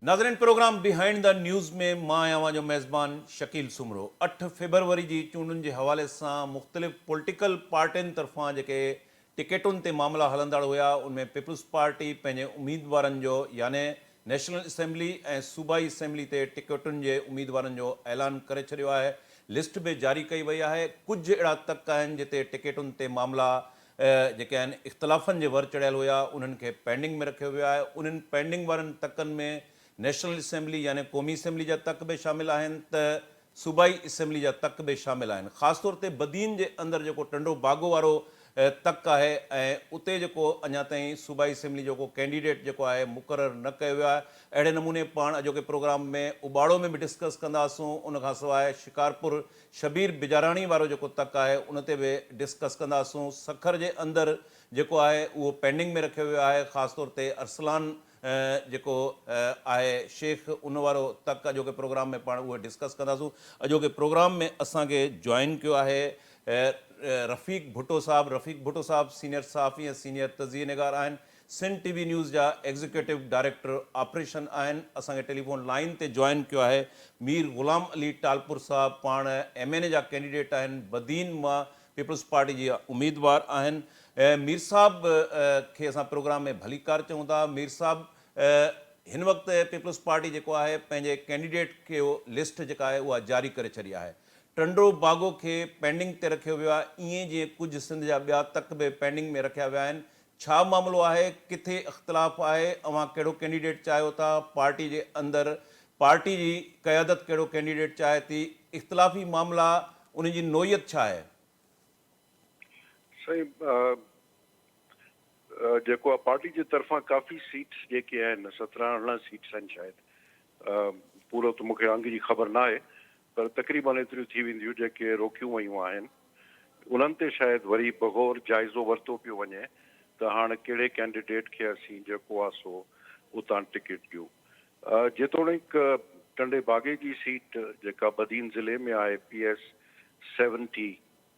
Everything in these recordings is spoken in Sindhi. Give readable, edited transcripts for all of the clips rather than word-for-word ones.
ناظرين پروگرام بيهائنڊ the news ۾ مان آهيان اوهان جو ميزبان شڪيل سومرو. اٺ فيبروري جي چونڊن جي حوالي سان مختلف پوليٽيڪل پارٽين طرفان جيڪي ٽڪيٽن تي معاملا هلندڙ هيا ان ۾ پيپلز پارٽي پنهنجي اميدوارن جو يعني نيشنل اسيمبلي ۽ صوبائي اسيمبلي تي ٽڪيٽن جي اميدوارن جو اعلان ڪري ڇڏيو آهي لسٽ به جاري ڪئي وئي آهي ڪجهه اهڙا تڪ آهن جتي ٽڪيٽن تي معاملا جيڪي آهن اختلافن جي ور چڙهيل هيا انهن کي پينڊنگ ۾ رکيو ويو آهي انهن پينڊنگ وارن تڪن ۾ نيشنل اسيمبلي يعني قومي اسيمبلي جا تڪ به شامل آهن ته صوبائي اسيمبلي جا تڪ به شامل آهن خاص طور تي بدين جي اندر جيڪو ٽنڊو باگو وارو تڪ آهي ۽ اتي جيڪو اڃا تائين صوبائي اسيمبلي جو ڪو ڪينڊيڊيٽ جيڪو آهي مقرر نه ڪيو ويو آهي اهڙي نموني پاڻ اڄوڪي پروگرام ۾ اٻاڙو ۾ به ڊسڪس ڪنداسون ان کان سواء شڪارپور شبير بجاراڻي وارو جيڪو تڪ آهي ان تي به ڊسڪس ڪنداسون، سکر جي اندر جيڪو آهي اهو پينڊنگ ۾ رکيو ويو آهي خاص طور تي ارسلان جيڪو آهي شيخ ان وارو تڪ اڄوڪي پروگرام ۾ پاڻ اهو ڊسڪس ڪنداسون، اڄوڪي پروگرام ۾ اسان کي جوائن ڪيو آهي رفيق ڀٽو صاحب، رفيق ڀٽو صاحب سينيئر صحافي ۽ سينيئر تجزيي نگار آهن، سنڌ ٽي وي نيوز جا ايگزيڪيوٽو ڊائريڪٽر آپريشن آهن اسان کي ٽيليفون لائين تي جوائن ڪيو آهي مير غلام علي ٽالپر صاحب پاڻ ايم اين اي جا ڪينڊيڊيٽ آهن بدين مان پيپلز پارٽي جي اميدوار آهن مير صاحب کي اسان پروگرام ۾ ڀليڪار چئون ٿا مير صاحب هن وقت پيپلز پارٽي جيڪو آهي پنهنجي ڪينڊيڊيٽ کي لسٽ جيڪا آهي اها جاري ڪري ڇڏي آهي ٽنڊو باگو کي پينڊنگ تي رکيو ويو آهي ائين جيئن ڪجهه سنڌ جا ٻيا تڪ به پينڊنگ ۾ رکيا ويا آهن ڇا معاملو آهي، ڪٿي اختلاف آهي، اوهان ڪهڙو ڪينڊيڊيٽ چاهيو ٿا، پارٽي جي اندر پارٽي جي قيادت ڪهڙو ڪينڊيڊيٽ چاهي ٿي، اختلافي معاملا انهن جي نوعيت ڇا آهي؟ سائين جيڪو آ پارٽي جي طرفان ڪافي سيٽس جيڪي آهن 17 18 سيٽس آهن شايد پورو ته مونکي انگ جي خبر ناهي پر تقريبن ايتريون ٿي وينديون جيڪي روڪيون ويون آهن انهن تي شايد وري بغور جائزو ورتو پيو وڃي ته هاڻ ڪهڙي ڪينڊيڊيٽ کي اسين جيڪو آ سو اتان ٽڪيٽ ڏيون. جيتوڻيڪ ٽنڊي باگي جي سيٽ جيڪا بدين ضلعي ۾ آهي پي ايس سيونٽي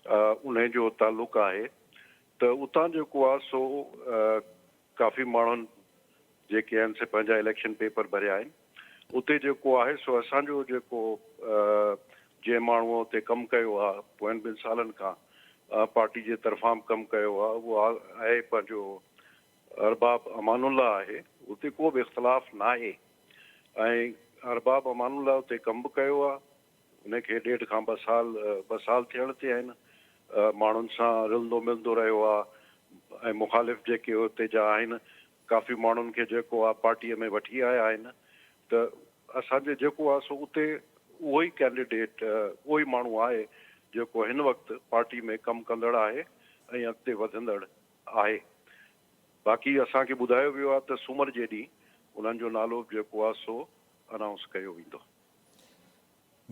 انهي جو تعلق آهي ته اتان جيڪو آ سو ڪافي ماڻهن جيڪي آهن سي پنهنجا اليڪشن پيپر ڀريا آهن اتي جيڪو آهي سو اسان جو جيڪو جنهن ماڻهوء اتي ڪم ڪيو آهي پوين ٻن سالن کان پارٽي جي طرفان به ڪم ڪيو آهي اهو آهي پنهنجو ارباب امان الله آهي اتي ڪو به اختلاف ناهي ۽ ارباب امان الله اتي ڪم به ڪيو آهي ان کي ڏيڍ کان ٻه سال ٻه سال ٿيڻ تي آهن. ماڻهن سان رلندو ملندو رهيو آ ۽ مخالف جيڪي اتي جا آهن ڪافي ماڻهن کي جيڪو آ پارٽيء ۾ وٺي آيا آهن ته اسان جي جيڪو آ سو اتي اهو ئي ڪينڊيڊيٽ اهو ئي ماڻهو آهي جيڪو هن وقت پارٽي ۾ ڪم ڪندڙ آهي ۽ اڳتي وڌندڙ آهي. باقي اسان کي ٻڌايو ويو آ ته سومر جي ڏينهن انهن جو نالو به جيڪو آ سو انائونس ڪيو ويندو.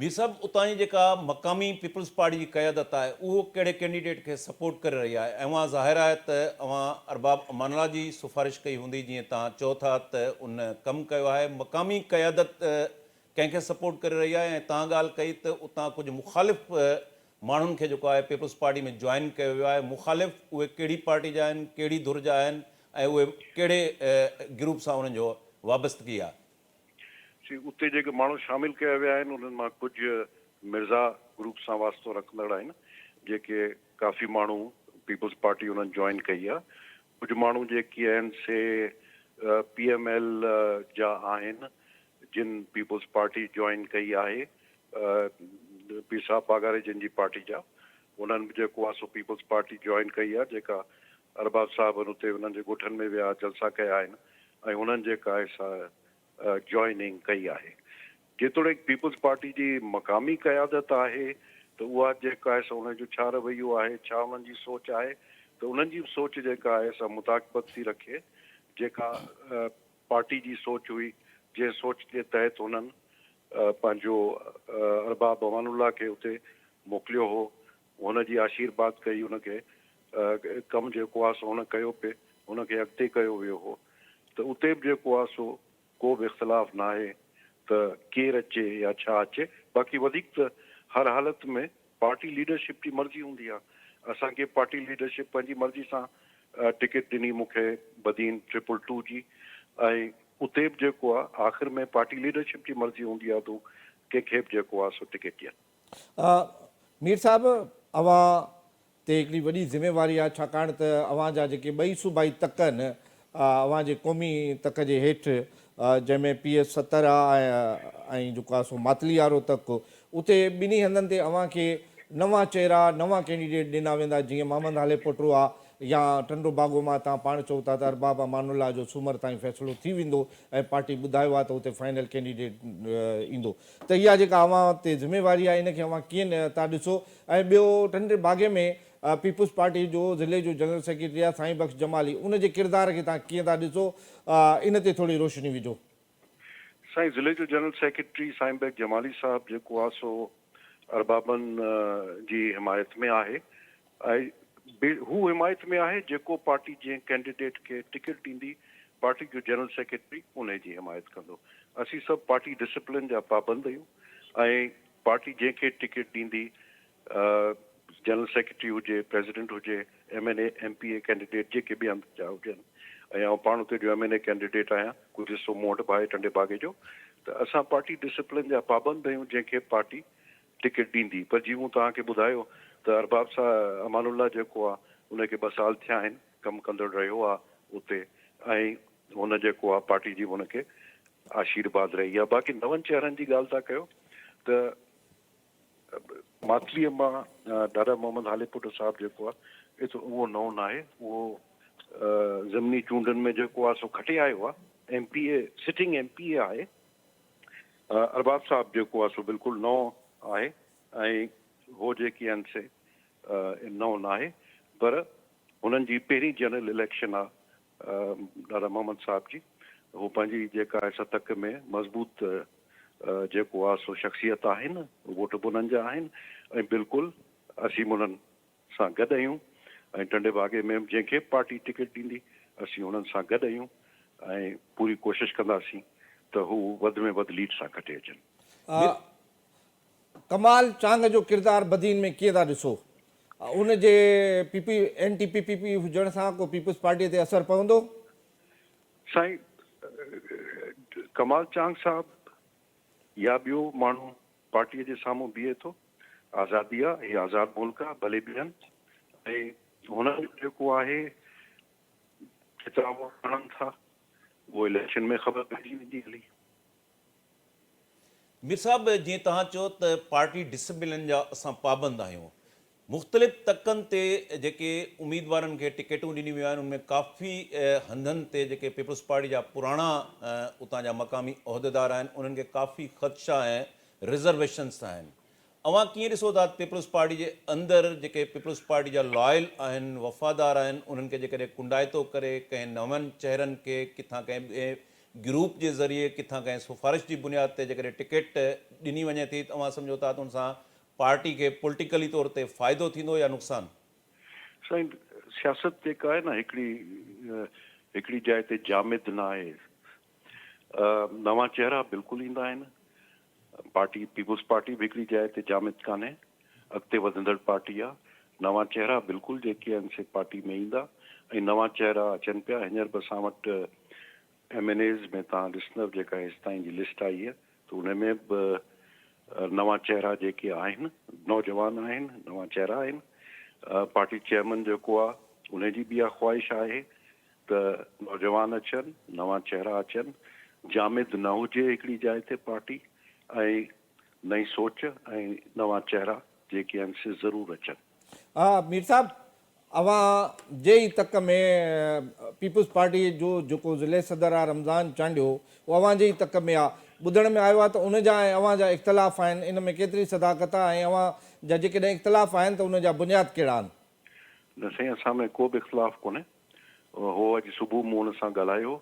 مير صاحب اتان جي جيڪا مقامي پيپلز پارٽي جي قيادت آهي اهو ڪهڙي ڪينڊيڊيٽ کي سپورٽ ڪري رهي آهي ۽ اوهان ظاهر آهي ته اوهان ارباب امان الله جي سفارش ڪئي هوندي جيئن توهان چئو ٿا ته ان ڪم ڪيو آهي مقامي قيادت ڪنهن کي سپورٽ ڪري رهي آهي ۽ توهان ڳالهه ڪئي ته اتان ڪجهه مخالف ماڻهن کي جيڪو آهي پيپلز پارٽي ۾ جوائن ڪيو ويو آهي مخالف اهي ڪهڙي پارٽي جا آهن ڪهڙي ڌر جا آهن ۽ اهي ڪهڙي گروپ سان انهن جو وابستگي آهي. سي اتي جيڪي ماڻهو شامل ڪيا ويا آهن انهن مان ڪجهه مرزا گروپ سان واسطو رکندڙ آهن جيڪي ڪافي ماڻهو پيپلز پارٽي انهن جوائن ڪئي آهي ڪجهه ماڻهو جيڪي آهن سي پي ايم ايل جا آهن جن پيپلز پارٽي جوائن ڪئي آهي پير صاحب پاڳاري جن جي پارٽي جا انهن به جيڪو آهي سو پيپلز پارٽي جوائن ڪئي آهي جيڪا ارباب صاحب اتي انهن جي ڳوٺن ۾ ويا جلسا ڪيا آهن ۽ انهن جيڪا آهي سا جوائننگ ڪئي آهي. جيتوڻيڪ پيپلز پارٽي جي مقامي قيادت آهي ته اها جيڪا آهي سا انهن جو ڇا رويو آهي، ڇا انهن جي سوچ آهي ته انهن جي به سوچ جيڪا آهي سا مطاقبت ٿي رکي جيڪا پارٽي جي سوچ هئي جنهن سوچ جي تحت هنن پنهنجو ارباب امان الله کي اتي موڪليو هو هن جي آشيرباد ڪئي ان کي ڪم جيڪو آهي سو هن ڪيو پئي هن کي اڳتي ڪيو ويو هو ته اتي به جيڪو آهي سو ڪو به اختلاف ناهي ته ڪير اچي يا ڇا اچي باقي وڌيڪ ته هر حالت ۾ پارٽي ليڊرشپ جي مرضي هوندي آهي اسان کي پارٽي ليڊرشپ پنهنجي مرضي سان ٽڪيٽ ڏني مون کي بدين ٽرپل ٽو جي ۽ اتي به جيڪو آ آخر ۾ پارٽي ليڊرشپ جي مرضي هوندي آ ته هو ڪنهن کي به جيڪو آ سو ٽڪيٽ ڏين. مير صاحب اوهان تي هڪڙي وڏي ذميواري آ ڇاڪاڻ ته اوهان جا جيڪي ٻئي صوبائي تڪ آهن اوهان جي قومي تڪ جي هيٺ جنهن ۾ پي ايس 70 آ ۽ جيڪو آ سو ماتلي وارو تڪ اتي ٻنهي هنڌن تي اوهان کي نوان چهرا نوان ڪينڊيڊيٽ ڏنا ويندا جيئن محمد هالي پوٽو آ يا ٽنڊو باگو مان توهان پاڻ چئو ٿا ته ارباب امان الله جو سومر تائين فيصلو ٿي ويندو ۽ پارٽي ٻڌايو آهي ته اتي فائنل ڪينڊيڊيٽ ايندو ته اها جيڪا اوهان تي ذميواري آهي ان کي اوهان ڪيئن ٿا ڏسو ۽ ٻيو ٽنڊي باگي ۾ پيپلز پارٽي جو ضلعي جو جنرل سيڪريٽري آهي سائين بخش جمالي ان جي ڪردار کي توهان ڪيئن ٿا ڏسو ان تي ٿوري روشني وجهو. سائين ضلعي جو جنرل سيڪريٽري سائين بيگ جمالي صاحب جيڪو آهي سو اربابن جي حمايت ۾ آهي ۽ هو حمايت ۾ آهي جيڪو پارٽي جنهن ڪينڊيڊيٽ کي ٽڪيٽ ڏيندي پارٽي جو جنرل سيڪريٽري انهي جي حمايت ڪندو. اسين سڀ پارٽي ڊسپلين جا پابند آهيون ۽ پارٽي جنهن کي ٽڪيٽ ڏيندي جنرل سيڪريٽري هجي، پريزيڊنٽ هجي، M N A, M P A candidate جيڪي به هنڌ جا هجن ۽ آئون پاڻ اتي جو ايم اين اي ڪينڊيڊيٽ آهيان ڪجهه حصو مون وٽ به آهي ٽنڊي باگي جو ته اسان پارٽي ڊسپلين جا پابند آهيون جنهن کي پارٽي ٽڪيٽ ڏيندي پر جي مون توهان کي ٻڌايو ته ارباب صاحب امان الله جيڪو آهي ان کي ٻه سال ٿيا آهن ڪم ڪندڙ رهيو آهي اتي ۽ هن جيڪو آهي پارٽي جي به هن کي آشيرباد رهي آهي باقي نون چهرن جي ڳالهه ٿا ڪيو ته ماتليء مان ڏاڏا محمد هاليپوٽو صاحب جيڪو آهي ايترو اهو نئون ناهي اهو ضمني چونڊن ۾ جيڪو آهي سو کٽي آيو آهي M P A sitting M P A آهي ارباب صاحب جيڪو آهي سو بلڪل نئون آهي ۽ هو جيڪي آهن سي نئون ناهي پر هنن جي پهرين جنرل اليڪشن آهي ڏاڏا محمد صاحب جي هو پنهنجي جيڪا آهي سا تڪ ۾ مضبوط جيڪو آهي سو شخصيت آهن ووٽ به انهن جا آهن ۽ بلڪل اسين به انهن سان گڏ آهيون ۽ ٽنڊي باگي ۾ به جنهن کي به پارٽي ٽڪيٽ ڏيندي اسين انهن سان گڏ آهيون ۽ پوري ڪوشش ڪنداسين ته هو وڌ ۾ وڌ ليڊ سان کٽي اچن. ڪمال چانگ جو ڪردار بدين ۾ ڪيئن ٿا ڏسو؟ ان جي P P anti P P P هجڻ سان ڪو پيپلز پارٽي تي اثر پوندو؟ سائين ڪمال چانگ صاحب يا ٻيو ماڻهو پارٽي جي سامهون بيهي ٿو آزادي آ هي آزاد ملڪ آ ڀلي بيهن ۽ هنن جو جيڪو آهي ڪيترا ووٽ کڻن ٿا اهو اليڪشن ۾ خبر پئجي ويندي هلي. مير صاحب جيئن توهان چيو ته پارٽي ڊسپلين جا اسان پابند آهيون. مختلف تڪن تي جيڪي اميدوارن کي ٽڪيٽون ڏنيون ويون آهن ان ۾ ڪافي هنڌن تي جيڪي پيپلز پارٽي جا پراڻا اتان جا مقامي عهديدار آهن انهن کي ڪافي خدشا ۽ رزرويشنس آهن. اوهان ڪيئن ڏسو ٿا پيپلز پارٽي جي اندر جيڪي پيپلز پارٽي جا لائل آهن وفادار آهن انهن کي جيڪڏهن ڪنڊائتو ڪري ڪنهن نون چهرن کي ڪٿان ڪنهن ٻئي گروپ جي ذريعي ڪٿان ڪنهن سفارش جي بنياد تي جيڪڏهن ٽڪيٽ ڏني وڃي ٿي ته اوهان سمجهو ٿا ته ان سان پارٽي کي پوليٽيڪلي طور تي فائدو ٿيندو يا نقصان؟ سائين سياست جيڪا آهي نه هڪڙي هڪڙي جاء تي جامد نه آهي نوان چهرا بلڪل ايندا آهن پارٽي پيپلز پارٽي به هڪڙي جاء تي جامد ڪانهي اڳتي وڌندڙ پارٽي آ نوان چهرا بلڪل جيڪي آهن سي پارٽي ۾ ايندا ۽ نوان چهرا اچن پيا هينئر به اسان وٽ ايم اين ايز ۾ توهان ڏسندؤ جيڪا هيستائين جي لسٽ آئي آ ته ان ۾ به نوان چهرا جيڪي آهن نوجوان آهن نوان چهرا آهن پارٽي چيئرمين جيڪو آ ان جي به اها خواهش آهي ته نوجوان اچن، نوان چهرا اچن، جامد نه هجي هڪڙي جاء تي پارٽي ۽ نئين سوچ ۽ نوان چهرا جيڪي آهن سي ضرور اچن. ها مير صاحب اوهان جي ئي تڪ ۾ پيپلز پارٽي جو جيڪو ضلعي صدر آ رمضان چانڊيو اهو اوهان جي ئي تڪ ۾ آ ٻڌڻ ۾ آيو آ ته ان جا ۽ اوهان جا اختلاف آهن ان ۾ ڪيتري صداقت آ ۽ اوهان جا جيڪڏهن اختلاف آهن ته ان جا بنياد ڪهڙا آهن؟ نه سائين اسان ۾ ڪو به اختلاف ڪونهي هو اڄ صبح مون هن سان ڳالهايو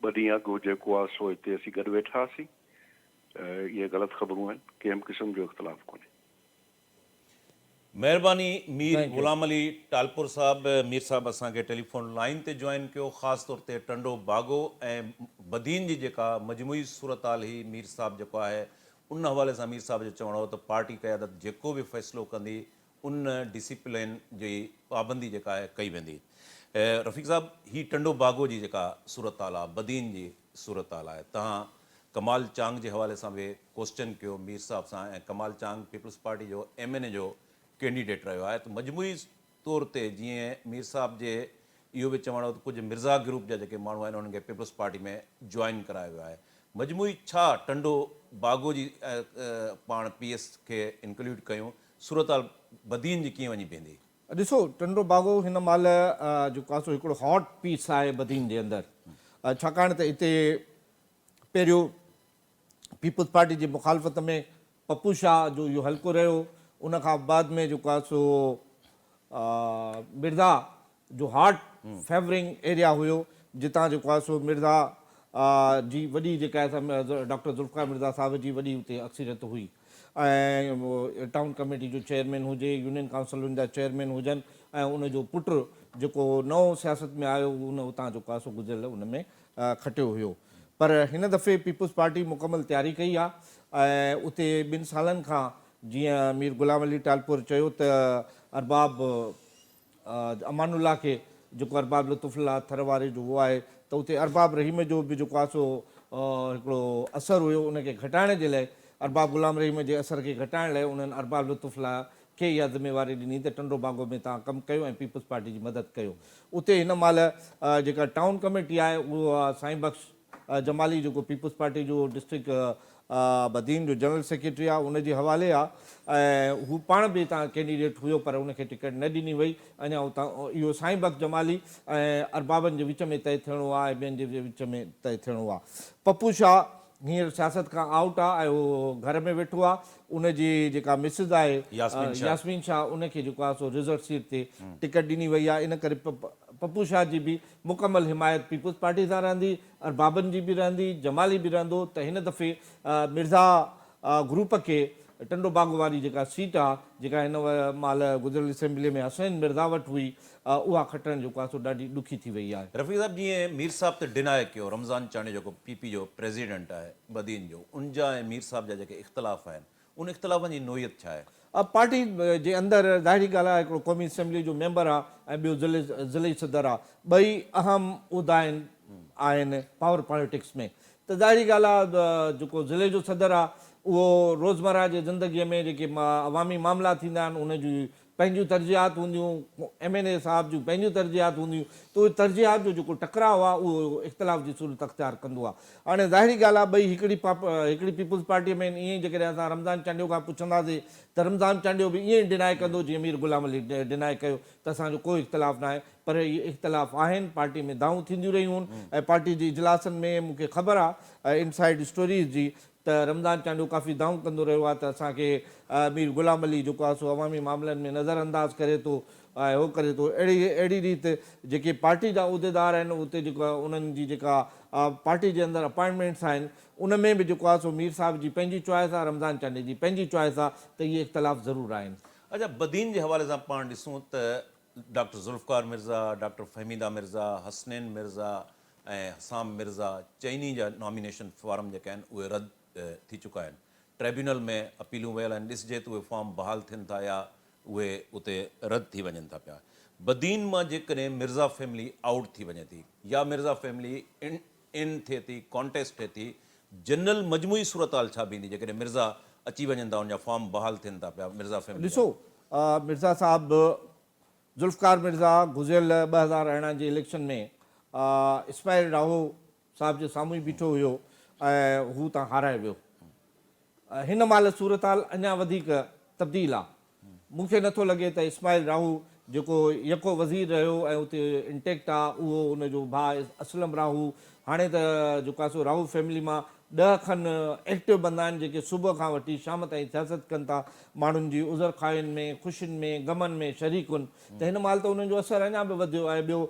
ٻه ڏينهن اڳ جيڪو آهي سو هتي اسين گڏ ويٺا هئاسين اهي غلط خبرون آهن ڪنهن به قسم جو اختلاف ڪونهي. مهرباني مير غلام علي ٽالپر صاحب مير صاحب اسان کي ٽيليفون لائين تي جوائن ڪيو خاص طور تي ٽنڊو باگو ۽ بدين جي جيڪا مجموعي صورتحال هئي مير صاحب جيڪو آهي ان حوالي سان مير صاحب جو چوڻ هو ته پارٽي قيادت جيڪو به فيصلو ڪندي ان ڊسيپلين جي پابندي جيڪا آهي ڪئي ويندي. رفيق صاحب هي ٽنڊو باگو جي جيڪا صورتحال آهي، بدين جي صورتحال آهي، توهان ڪمال چانگ جي حوالي سان به ڪوسچن ڪيو مير صاحب سان ۽ ڪمال چانگ پيپلز پارٽي جو ايم اين اي جو ڪينڊيڊيٽ رهيو آهي ته مجموعي طور تي جيئن مير صاحب جي اهو به چوڻ هو ته ڪجهه مرزا گروپ جا جيڪي ماڻهو آهن انهن کي پيپلز پارٽي ۾ جوائن ڪرايو ويو آهي مجموعي ڇا ٽنڊو باگو جي پاڻ پي ايس کي انڪليوڊ ڪيون صورتحال بدين جي ڪيئن وڃي بيهندي؟ ڏسو ٽنڊو باگو هن مهل جيڪو آهي سو هڪڙو هاٽ پيس آهي بدين جي اندر ڇاڪاڻ ته اتي پهريون پيپلز پارٽي جي مخالفت ۾ پپو شاهه جو اهو حلقو رهيو ان کان بعد ۾ جيڪو آهي سو مرزا جو هارٽ فيورنگ ايريا هيو جتان جيڪو آهي سو مرزا جي وڏي جيڪا آهي سا ڊاڪٽر ذوالفقار مرزا صاحب جي وڏي اتي اڪثريت هئي ۽ ٽائون ڪميٽي جو چيئرمين هجي يونين ڪائونسلن جا چيئرمين هجن ۽ ان جو پٽ جيڪو نئون سياست ۾ آيو ان اتان جيڪو آهي سو گذريل ان ۾ کٽيو هيو پر هن دفعي پيپلز پارٽي مڪمل تياري ڪئي آهي ۽ اتي ٻن سالن کان جيئن مير غلام علي ٽالپور چيو ته ارباب امان الله کي جيڪو ارباب لطف الله ٿر واري جو اهو آهي ته اتي ارباب رحيم جو به جيڪو آهي سو هڪڙو اثر هيو ان کي گهٽائڻ جي لاء ارباب غلام رحيم جي اثر کي گهٽائڻ لاء انهن ارباب لطف الله کي اها ذميواري ڏني ته ٽنڊو باگو ۾ توهان ڪم ڪيو ۽ پيپلز پارٽي جي مدد ڪيو. اتي هن مهل جيڪا ٽائون ڪميٽي آهي اهو سائين بخش جمالي جيڪو پيپلز پارٽي جو ڊسٽرڪٽ بدين جو جنرل سيڪريٽري آهي ان جي حوالي آهي ۽ هو پاڻ به هتان ڪينڊيڊيٽ هيو پر ان کي ٽڪيٽ نه ڏني وئي اڃا اتان اهو سائين بخش جمالي ۽ اربابن جي وچ ۾ طئي ٿيڻو آهي ۽ ٻين جي وچ ۾ طئي ٿيڻو آهي. پپو شاهه هينئر سياست کان آئوٽ آ ۽ هو گهر ۾ ويٺو آ ان جي جيڪا مسز آهي ياسمين شاهه ان کي جيڪو آ سو رزرو سيٽ تي ٽڪيٽ ڏني وئي آ ان ڪري پپو شاهه جي به مڪمل حمايت پيپلز پارٽي سان رهندي اربابن جي به رهندي جمالي به رهندو ته هن دفعي مرزا گروپ کي ٽنڊو باگو واري جيڪا سيٽ آ جيڪا هن مهل گذريل اسيمبلي ۾ حسنين مرزا وٽ هئي اها کٽڻ جيڪو آ سو ڏاڍي ڏکي ٿي وئي آهي. رفيق صاحب جيئن مير صاحب ته ڊنائي ڪيو رمضان چانڊيو جيڪو پي پي جو پريزيڊنٽ آهي بدين جو ان جا ۽ مير صاحب جا جيڪي اختلاف آهن ان اختلافن جي نوعيت ڇا آهي؟ پارٽي جي اندر ظاهري ڳالهه آهي هڪڙو قومي اسيمبلي جو ميمبر آ ۽ ٻيو ضلعي ضلعي صدر آ ٻئي اهم عهدا آهن آهن پاور پاليٽڪس ۾ ته ظاهري ڳالهه آ جيڪو ضلعي جو صدر آ اهو روزمره جي زندگي ۾ جيڪي عوامي معاملا ٿيندا آهن ان جون پنهنجون ترجيحات هونديون، ايم اين اي صاحب جون پنهنجون ترجيحات هونديون ته اهي ترجيحات جو جيڪو ٽڪراء آ اهو اختلاف جي صورت اختيار ڪندو آ. هاڻي ظاهري ڳالهه آ ٻئي هڪڙي هڪڙي پيپلز پارٽيء ۾ آهن ائين ئي جيڪڏهن اسان رمضان چانڊيو کان پڇنداسين ته رمضان چانڊيو به ائين ئي ڊنائي ڪندو جيئن مير غلام علي ڊنائي ڪيو ته اسان جو ڪو اختلاف ناهي پر اهي اختلاف آهن، پارٽي ۾ دانهون ٿينديون رهيون هن ۽ پارٽي جي اجلاسن ۾ مون کي خبر آ انسائيڊ اسٽوريز جي ته رمضان چانڊيو ڪافي دانهون ڪندو رهيو آ ته اسان کي مير غلام علي جيڪو آ سو عوامي معاملن ۾ نظر انداز ڪري ٿو ۽ هو ڪري ٿو اهڙي اهڙي ريت جيڪي پارٽي جا عهديدار آهن اتي جيڪو انهن جي جيڪا پارٽي جي اندر اپائنٽمينٽس آهن ان ۾ به جيڪو آ سو مير صاحب جي پنهنجي چوائس آ رمضان چانڊيي جي پنهنجي چوائس آ ته اهي اختلاف ضرور آهن. اڇا بدين جي حوالي سان پاڻ ڏسون ته ڊاڪٽر ذوالفقار مرزا، ڊاڪٽر فهميده مرزا، حسنين مرزا ۽ حسام مرزا چئني جا نامينيشن فارم جيڪي آهن اهي رد ٿي چڪا آهن. ٽريبيونل ۾ اپيلون ويل آهن، ڏسجي ته اهي فارم بحال ٿين ٿا يا اهي اتي رد ٿي وڃن ٿا پيا. بدين مان جيڪڏهن مرزا فيملي آئوٽ ٿي وڃي ٿي يا مرزا فيملي ان ٿئي ٿي، ڪانٽيسٽ ٿئي ٿي، جنرل مجموعي صورتحال ڇا بيهندي جيڪڏهن مرزا اچي وڃن ٿا ان جا فارم بحال ٿين ٿا پيا مرزا فيملي جا. ڏسو مرزا صاحب ذوالفقار مرزا گذريل 2018 جي اليڪشن ۾ اسماعيل راهو صاحب جي سامهون ئي بيٺو هيو ۽ هو تان هارائي ويو. هن مهل صورتحال اڃا وڌيڪ تبديل آ. مون کي نٿو لڳي ته اسماعيل راهو جيڪو يڪو وزير رهيو ۽ اتي انٽيڪٽ آ اهو ان جو ڀاء اسلم راهو هاڻي ته جيڪو آ سو راهو فيملي مان ڏهه کن ايڪٽو بندا آهن جيڪي صبح کان وٺي شام تائين سياست ڪن ٿا ماڻهن جي عذر خواهين ۾ خوشين ۾ غمن ۾ شريڪ هن ته هن مهل ته انهن جو اثر اڃا به وڌيو ۽ ٻيو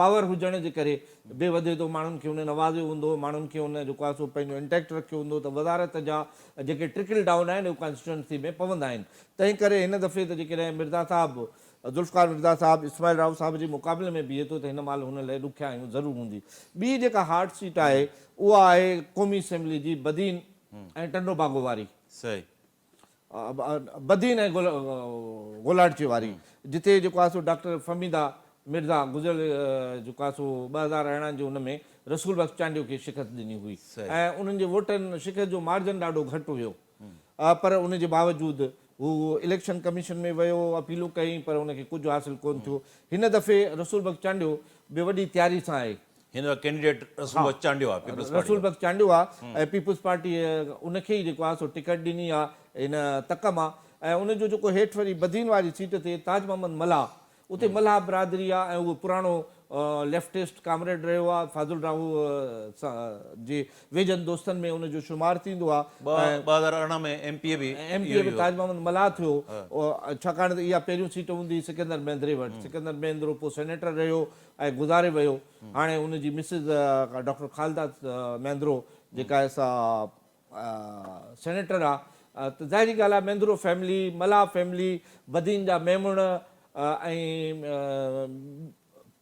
پاور هجڻ جي ڪري به وڌي ٿو ماڻهن کي هن نوازيو هوندو ماڻهن کي هن جيڪو آ سو پنهنجو انٽيڪٽ رکيو هوندو ته وزارت جا جيڪي ٽرڪل ڊائون آهن اهي ڪانسٽيٽوئنسي ۾ پوندا آهن تنهن ڪري هن دفعي ته جيڪڏهن مرزا صاحب ذوالفقار مرزا صاحب اسماعيل راهو صاحب جي مقابلي ۾ بيهي ٿو ته هن مهل هن لاء ڏکيائيون ضرور هوندي. ٻي جيڪا هارڊ سيٽ آهي اها آهي قومي اسيمبلي جي بدين ۽ ٽنڊو باگو واري. صحيح. بدين ۽ گولاڙچي واري جتي جيڪو آهي سو ڊاڪٽر فهميده مرزا گذريل جيڪو آهي سو 2018 جي ان ۾ رسول بخش چانڊيو کي شڪست ڏني هئي ۽ انهن جي ووٽن شڪست جو مارجن ڏاڍو گهٽ هيو پر ان جي باوجود هو اليڪشن ڪميشن ۾ ويو اپيلون ڪيائين پر ان کي ڪجهه حاصل ڪونه ٿيو. هن دفعي رسول بخش چانڊيو به وڏي تياري سان آهي. هن وقت ڪينڊيڊيٽ رسول بخش چانڊيو آهي پيپلز پارٽي رسول بخش چانڊيو آهي ۽ پيپلز پارٽي ان کي ئي جيڪو آهي سو ٽڪيٽ ڏني آهي هن تڪ مان ۽ ان جو جيڪو هيٺ وري بدين واري سيٽ تي تاج محمد ملاح اتي ملاح برادري آ ۽ اهو پراڻو ليفٽسٽ ڪامريڊ رهيو آ، فاضل راهو جي ويجهن دوستن ۾ ان جو شمار ٿيندو آ ۽ 2018 ۾ ايم پي اي به ايم پي اي به تاج محمد ملاح ٿيو ڇاڪاڻ ته اها پهريون سيٽ هوندي هئي سڪندر مهندري وٽ، سڪندر مهندرو پوء سينيٽر رهيو ۽ گذاري ويو، هاڻي ان جي مسز ڊاڪٽر خالده مهندرو جيڪا آهي سا سينيٽر آ ته ظاهري ڳالهه آ مينڌرو فيملي، ملاح فيملي، بدين جا ميمڻ ۽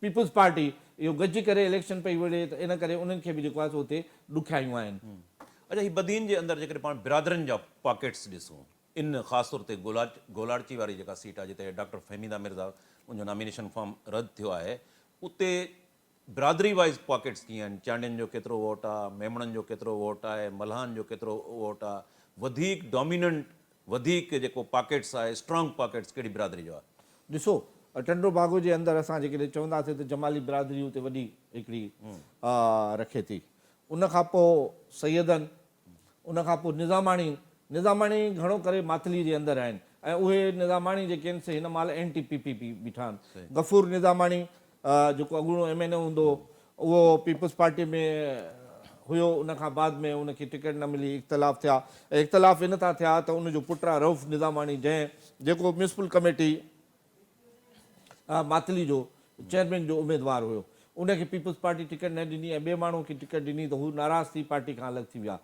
پيپلز پارٽي اهو گڏجي ڪري اليڪشن پئي وڙهي ته ان ڪري انهن کي به جيڪو آهي سو اتي ڏکيائيون آهن. اڇا هي بدين جي اندر جيڪڏهن پاڻ برادرين جا پاڪيٽس ڏسون ان خاص طور تي گولاڙچي واري جيڪا سيٽ آ جتي ڊاڪٽر فهميده مرزا ان جو نامينيشن فارم رد ٿيو آهي اتي برادري وائيز پاڪيٽس ڪيئن آهن، چانڊين جو ڪيترو ووٽ آ، ميمڻن جو ڪيترو ووٽ آهي، ملاحن جو ڪيترو ووٽ آ، وڌيڪ ڊاميننٽ وڌيڪ جيڪو پاڪيٽس آهي اسٽرانگ پاڪيٽس ڪهڙي برادري جو آ؟ ڏسو ٽنڊو باگو جي اندر اسان جيڪڏهن چونداسين ته جمالي برادري اتي وڏي هڪڙي رکي ٿي ان کان پوء سيدن ان کان پوء نظاماڻي، نظاماڻي گهڻو ڪري ماتلي جي اندر آهن ۽ اهي نظاماڻي جيڪي آهن سي هن مهل اين ٽي پي پي پي بيٺا آهن. غفور نظاماڻي جيڪو اڳوڻو ايم اين اي هوندو هو اهو پيپلز پارٽي ۾ هيو ان کان بعد ۾ ان کي ٽڪيٽ نه ملي اختلاف ٿيا ۽ اختلاف ان تان ٿيا ته ان جو پٽ آهي رئوف نظاماڻي جنهن جيڪو ميونسپل ڪميٽي ماتلي جو چيئرمين جو اميدوار هيو ان کي پيپلز پارٽي ٽڪيٽ نه ڏني ۽ ٻئي ماڻهو کي ٽڪيٽ ڏني ته هو ناراض ٿي پارٽي کان الڳ ٿي ويا.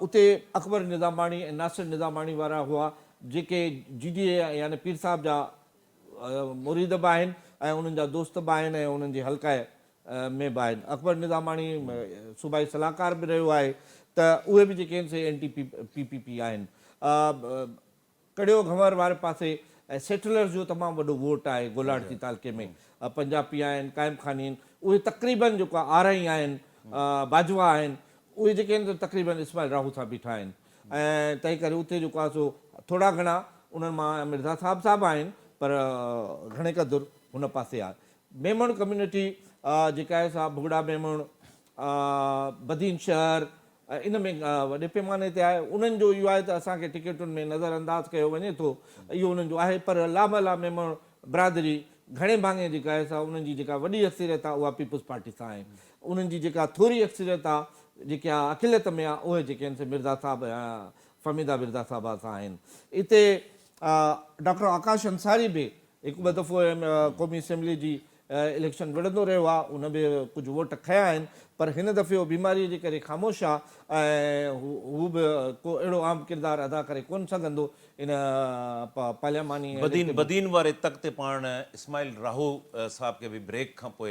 اتي اڪبر نظاماڻي ۽ ناصر نظاماڻي وارا هئا جيڪي جي ڊي اي يعني پير صاحب جا مريد به آهن ۽ انهن جا دوست به آهن ۽ انهن جي حلقه ۾ به آهن. اڪبر نظاماڻي صوبائي صلاحڪار به رهيو آهي ته اهي به جيڪي آهن سي اين ٽي پي پي پي آهن. ڪڙيو گهنور واري پاسي سيٽلرز جو تمام وڏو ووٽ آهي گولاڙچي تعلقي ۾ پنجاپي آهن قائم خاني آهن اهي تقريبن جيڪو آهي آرائين آهن باجوا آهن اهي جيڪي آهن سو تقريبن اسماعيل راهو سان بيٺا آهن ۽ تنهن ڪري اتي جيڪو آهي سو ٿورا گهڻا انهن مان مرزا صاحب صاحب آهن پر گهڻي قدر هن پاسي آهي ميمڻ ڪميونٽي جيڪا آهي سا ڀڳڙا ميمڻ بدين شهر ان ۾ وڏي پيماني تي آهي. انهن جو اهو آهي ته اسان کي ٽڪيٽن ۾ نظر انداز ڪيو وڃي ٿو اهو انهن جو آهي پر لامحله ميمڻ برادري گهڻي ڀاڱي جيڪا آهي سا انهن جي جيڪا وڏي اڪثريت آهي اها پيپلز پارٽي سان آهي انهن جي جيڪا ٿوري اڪثريت آهي جيڪا اقليت ۾ آهي اهي جيڪي آهن سي مرزا صاحب ۽ فهميده مرزا صاحبه سان آهن اتي ڊاڪٽر آڪاش انصاري به هڪ ٻه دفعو قومي اسيمبلي جي اليڪشن وڙهندو رهيو آهي ان به ڪجهه ووٽ کنيا آهن پر هن دفعي هو بيماري جي ڪري خاموش آهي ۽ هو به ڪو اهڙو اهم ڪردار ادا ڪري ڪونه سگهندو ان پارلياماني بدين بدين واري تڪ تي پاڻ اسماعيل راهو صاحب کي به بريڪ کان پوء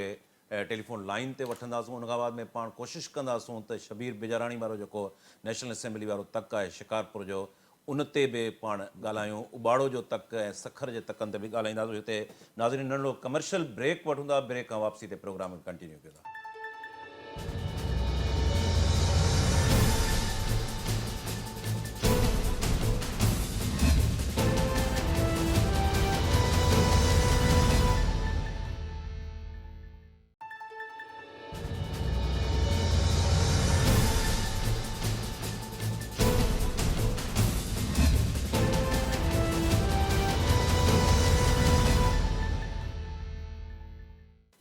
ٽيليفون لائين تي وٺنداسون ان کان بعد ۾ پاڻ ڪوشش ڪنداسون ته شبير بجاراڻي وارو جيڪو نيشنل اسيمبلي وارو تڪ آهي شڪارپور جو ان تي به پاڻ ڳالهايون، اٻاڙو جو تڪ ۽ سکر جي تڪن تي به ڳالهائينداسون هتي ناظرين ننڍڙو ڪمرشل بريڪ وٺون ٿا بريڪ کان واپسي تي پروگرام کي ڪنٽينيو ڪيون ٿا.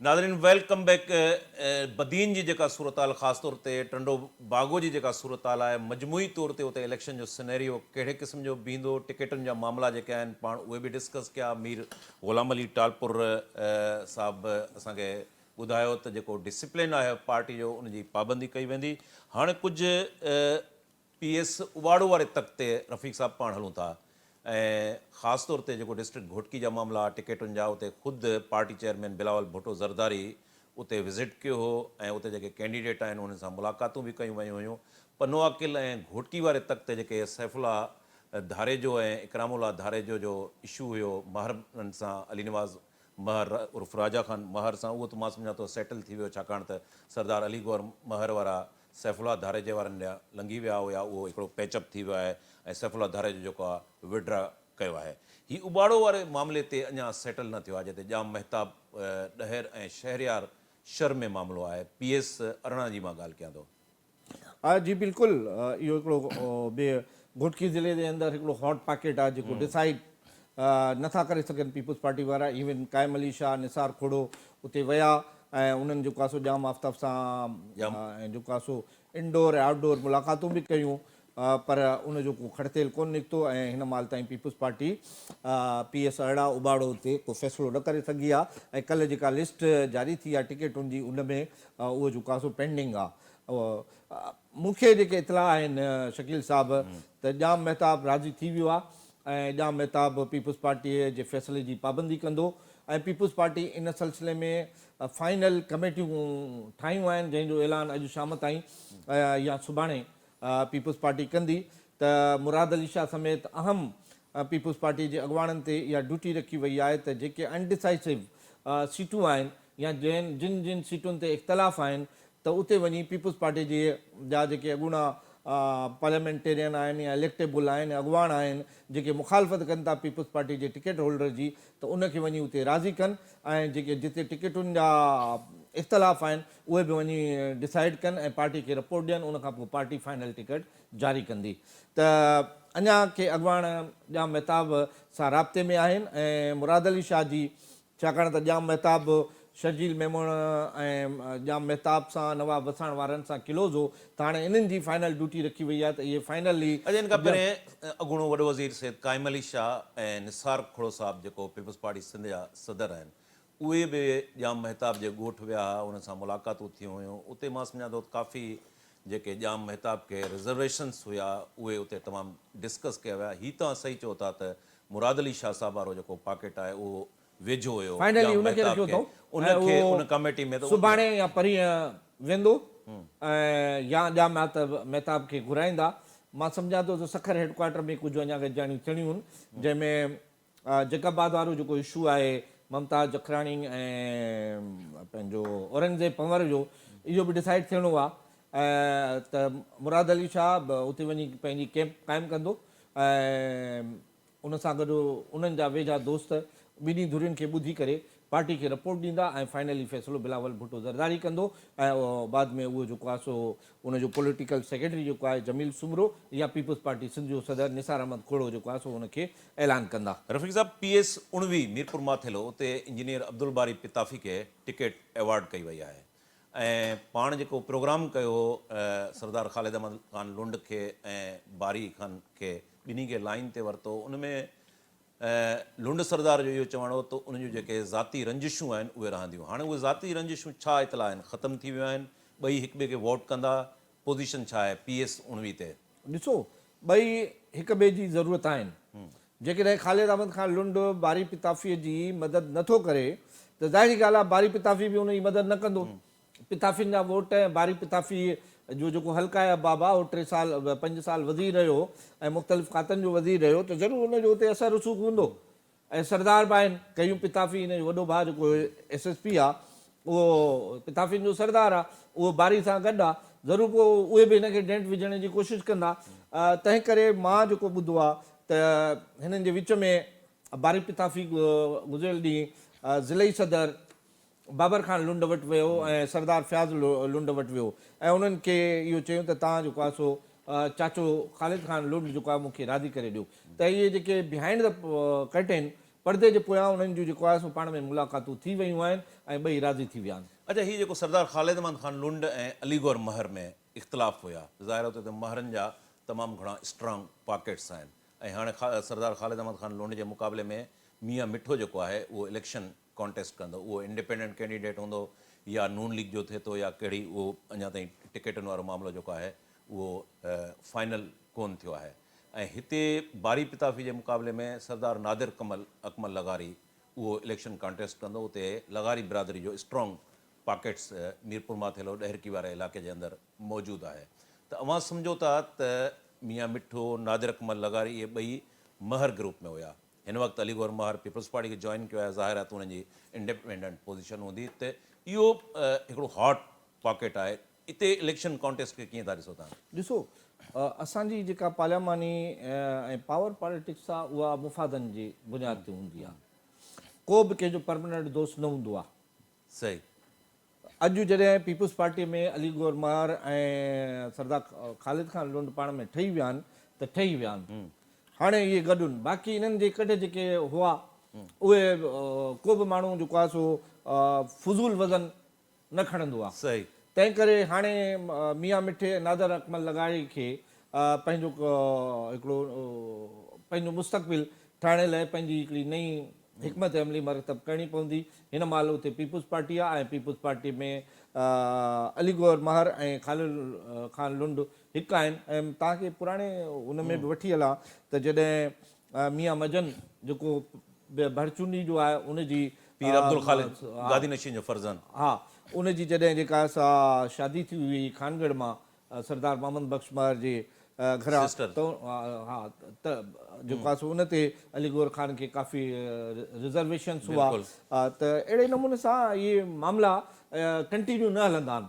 ناظرين welcome back Badin جي جيڪا صورتحال خاص طور تي ٽنڊو باگو جي جيڪا صورتحال آهي مجموعي طور تي اتي اليڪشن جو سنيريو ڪهڙي قسم جو بيهندو ٽڪيٽن جا معاملا جيڪي آهن پاڻ اهي به ڊسڪس ڪيا مير غلام علي ٽالپر صاحب اسان کي ٻڌايو ته جيڪو ڊسيپلين آهي پارٽي جو ان جي پابندي ڪئي ويندي. هاڻي ڪجهه پي ايس اٻاڙو واري تڪ تي رفيق صاحب پاڻ هلون ٿا ۽ خاص طور تي جيڪو ڊسٽرڪٽ گهوٽڪي جا معاملا ٽڪيٽن جا اتي خود پارٽي چيئرمين بلاول ڀٽو زرداري اتي وزٽ ڪيو هو ۽ اتي جيڪي ڪينڊيڊيٽ آهن انهن سان ملاقاتون به ڪيون ويون هيون. پنوعاقل ۽ گهوٽڪي واري تڪ تي جيڪي سيف الله ڌاريجو ۽ اڪرام الله ڌاريجو جو اشو هيو مهرن سان علي نواز مهر عرف راجا خان مهر سان اهو ته مان سمجهان ٿو سيٽل ٿي ويو ڇاڪاڻ ته سردار علي گوهر مهر وارا سيف الله ڌاريجي وارن ڏانهن لنگهي ويا هيا اهو هڪڙو پيچ اپ ٿي ويو آهي ۽ سيف الله ڌاريجو جيڪو آهي وڊرا ڪيو آهي. هي اٻاڙو واري معاملي تي اڃا سيٽل نه ٿيو آهي جتي ڄام مهتاب ڏهر ۽ شهريار شھر ۾ معاملو آهي پي ايس 18 جي مان ڳالهه ڪيان ٿو. جي بلڪل اهو هڪڙو به گهوٽڪي ضلعي جي اندر هڪڙو هاٽ پاڪيٽ آهي جيڪو ڊسائيڊ نٿا ڪري سگهن پيپلز پارٽي وارا ايون قائم علي شاهه نثار کوڙو اتي ويا ۽ انهن جيڪو آهي سو ڄام آفتاب سان جيڪو آهي سو انڊور ۽ آئوٽ ڊور ملاقاتون به ڪيون پر ان جو ڪو کڙتيل ڪونه نڪتو ۽ هن مهل تائين peoples party P S ارڙا Ubauro تي ڪو فيصلو نه ڪري سگهي آهي ۽ ڪلهه جيڪا لسٽ جاري ٿي آهي ٽڪيٽن جي ان ۾ اهو جيڪو آهي سو پينڊنگ آهي. مون کي جيڪي اطلاع آهن شڪيل صاحب ته ڄام مهتاب راضي ٿي ويو آهي ۽ ڄام مهتاب پيپلز پارٽي جي فيصلي جي پابندي ڪندو ۽ پيپلز پارٽي ان سلسلي ۾ فائنل ڪميٽيون ٺاهيون آهن جنهن جو اعلان اڄ شام تائين يا سڀاڻي پيپلز پارٽي ڪندي ته مراد علي شاهه سميت اهم پيپلز پارٽي جي اڳواڻن تي اها ڊيوٽي رکي وئي آهي ته جيڪي انڊيسائسو سيٽون آهن يا جن جن سيٽن تي اختلاف آهن ته اتي وڃي پيپلز پارٽي جي جا جيڪي اڳوڻا پارليامينٽيرين آهن يا اليڪٽيبل آهن اڳواڻ آهن جيڪي مخالفت ڪن ٿا پيپلز پارٽي جي ٽڪيٽ هولڊر جي ته ان کي وڃي اتي راضي ڪن ۽ جيڪي جتي ٽڪيٽن جا اختلاف آهن اهي به وڃي ڊسائيڊ ڪن ۽ پارٽي کي رپورٽ ڏين ان کان پوء پارٽي فائنل ٽڪيٽ جاري ڪندي ته اڃا ڪي اڳواڻ ڄام مهتاب سان رابطي ۾ آهن ۽ مراد علي شاهه جي ڇاڪاڻ ته ڄام مهتاب شرجيل ميمڻ ۽ ڄام مهتاب سان نواب وساڻ وارن سان ڪلوز هو ته هاڻي انهن جي فائنل ڊيوٽي رکي وئي آهي ته اهي فائنلي اڄ ان کان پهرين اڳوڻو وڏو وزير سيد قائم علي شاهه ۽ نثار کهڙو صاحب جيڪو پيپلز پارٽي سنڌ جا صدر آهن اهي به ڄام مهتاب جي ڳوٺ ويا ها، انهن سان ملاقاتون ٿيون هيون، اتي مان سمجهان ٿو ته ڪافي جيڪي ڄام مهتاب کي رزرويشنس هيا اهي اتي تمام ڊسڪس ڪيا ويا، هي توهان صحيح چئو ٿا ته مراد علي شاهه صاحب وارو جيڪو پاڪيٽ آهي اهو ويجهو هيو فائنلي ڄام ان کي مهتاب رکيو کي، اٿئون ان ۽ کي اهو ان ڪميٽي ۾ ته سڀاڻي يا پرينء ويندو ۽ يا ڄام مهتاب کي گهرائيندا، مان سمجهان ٿو ته سکر هيڊ ڪوارٽر ۾ ڪجهه اڃا گڏجاڻيون ٿيڻيون هن جنهن ۾ جيڪب آباد وارو جيڪو اشو آهي ممتاز جکراڻي ۽ پنهنجو اورنگزيب پنور جو اهو به ڊسائيڊ ٿيڻو آهي ته مراد علي شاهه به اتي وڃي پنهنجي ڪيمپ قائم ڪندو ۽ ان سان گڏ انهن جا ويجها دوست ٻنهي ڌرين کي ٻڌي ڪري پارٽي کي رپورٽ ڏيندا ۽ فائنلي فيصلو بلاول ڀٽو زرداري ڪندو ۽ بعد ۾ اهو جيڪو آهي سو ان جو پوليٽيڪل سيڪريٽري جيڪو آهي جميل سومرو يا پيپلز پارٽي سنڌ جو صدر نثار احمد کوڙو جيڪو آهي سو ان کي اعلان ڪندا. رفيق صاحب پي ايس 19 ميرپور ماٿيلو اتي انجنيئر عبدالباري پتافي کي ٽڪيٽ ايوارڊ ڪئي وئي آهي ۽ پاڻ جيڪو پروگرام ڪيو هو سردار خالد احمد خان لنڊ کي ۽ باري خان کي ٻنهي کي لائين تي ورتو ان ۾ لنڊ سردار جو اهو چوڻ هو ته انهن جون جيڪي ذاتي رنجشون آهن اهي رهنديون. هاڻي اهي ذاتي رنجشون ڇا اطلاع آهن ختم ٿي ويون آهن، ٻئي هڪ ٻئي کي ووٽ ڪندا، پوزيشن ڇا آهي پي ايس 19 تي؟ ڏسو ٻئي هڪ ٻئي جي ضرورت آهن. جيڪڏهن خالد احمد خان لنڊ باري پتافيء جي مدد نه ٿو ڪري ته ظاهري ڳالهه آهي باري پتافي به ان جي مدد نه ڪندو. پتافين جا ووٽ ۽ باري پتافي جو جيڪو حلقه احباب آهي اهو ٽي سال پنج سال وزير رهيو ۽ مختلف کاتن جو وزير رهيو ته ضرور ان جو اتي اثر رسوخ هوندو ۽ سردار به آهن قيوم پتافي هن جو وڏو ڀاء جيڪو ايس ايس پي آهي اهو پتافين جو سردار آهي اهو باري سان گڏ آهي ضرور پوء اهي به هن کي ڊينٽ وجهڻ جي ڪوشش ڪندا تنهن ڪري مان جيڪو ٻڌو آهي ته هنن جي وچ ۾ باري پتافي گذريل ڏينهن ضلعي صدر بابر خان لنڊ وٽ ويو ۽ سردار فياض لنڊ وٽ ويو ۽ انهن کي اهو چيو ته توهان جيڪو آهي سو چاچو خالد خان لنڊ جيڪو آهي مون کي راضي ڪري ڏيو ته اهي جيڪي بيهائنڊ the curtain پردي جي پويان انهن جون جيڪو آهي سو پاڻ ۾ ملاقاتون ٿي ويون آهن ۽ ٻئي راضي ٿي ويا آهن. اڇا هي جيڪو سردار خالد احمد خان لنڊ ۽ علي گوهر مهر ۾ اختلاف هيا ظاهر آهي ته مهرن جا تمام گهڻا اسٽرانگ پاڪيٽس آهن ۽ هاڻي سردار خالد احمد خان لنڊ جي مقابلي ۾ ميان مٺو جيڪو آهي اهو اليڪشن ڪانٽيسٽ ڪندو اهو انڊيپينڊنٽ ڪينڊيڊيٽ هوندو يا نون ليگ جو ٿئي ٿو يا ڪهڙي اهو اڃا تائين ٽڪيٽن وارو معاملو جيڪو آهي اهو فائنل ڪون ٿيو آهي ۽ هتي باري پتافي جي مقابلي ۾ سردار نادر ڪمل اڪمل لغاري اهو اليڪشن ڪانٽيسٽ ڪندو اتي لغاري برادري جو اسٽرانگ پاڪيٽس ميرپور ماٿيلو ڏهرڪي واري علائقي جي اندر موجود آهي ته اوهان سمجهو ٿا ته ميان مٺو نادر اڪمل لغاري اهي ٻئي مهر گروپ ۾ هيا. هن وقت علي گوهر مهر پيپلز پارٽي کي جوائن ڪيو آهي ظاهر آهي ته انهن جي انڊيپينڊنٽ پوزيشن هوندي ته اهو هڪڙو هاٽ پاڪيٽ آهي اتي اليڪشن ڪانٽيسٽ کي ڪيئن ٿا ڏسو توهان؟ ڏسو اسان جي جيڪا پارلياماني ۽ پاور پاليٽڪس آهي اها مفادن جي بنياد تي هوندي آهي ڪو به ڪنهن جو پرمننٽ دوست نه هوندو آهي. صحيح. اڄ جڏهن پيپلز پارٽي ۾ علي گوهر مهر ۽ سردار خالد خان لنڊ پاڻ ۾ ٺهي ويا آهن ته ٺهي ويا آهن. هاڻي اهي گڏ آهن. باقي انهن جي ڪڍ جيڪي هئا اهي ڪو به ماڻهو جيڪو آهي سو فضول وزن نه کڻندو آهي. صحيح. تنهن ڪري هاڻي ميان مٺي ۽ نادر اڪمل لغاري کي پنهنجو هڪڙو پنهنجو مستقبل ٺاهڻ لاء پنهنجي هڪڙي نئين حڪمت عملي مرتب ڪرڻي پوندي. هن مهل اتي پيپلز پارٽي آهي ۽ پيپلز پارٽي ۾ علي گوهر مهر ۽ خالد خان لنڊ هڪ آهن ۽ توهان کي پراڻي ان ۾ به وٺي هلان ته جڏهن ميان مجن جيڪو ڀرچونڊي جو آهي ان جي پير عبدالخالق گادي نشين جو فرزند. ها ان جي جڏهن جيڪا سا شادي ٿي هئي خانڳڙهه مان سردار محمد بخش مهر جي گهران ته ها ته جيڪو آهي سو ان تي علي گوهر خان کي ڪافي رزرويشنس هئا ته اهڙي نموني سان اهي معاملا ڪنٽينيو نه هلندا آهن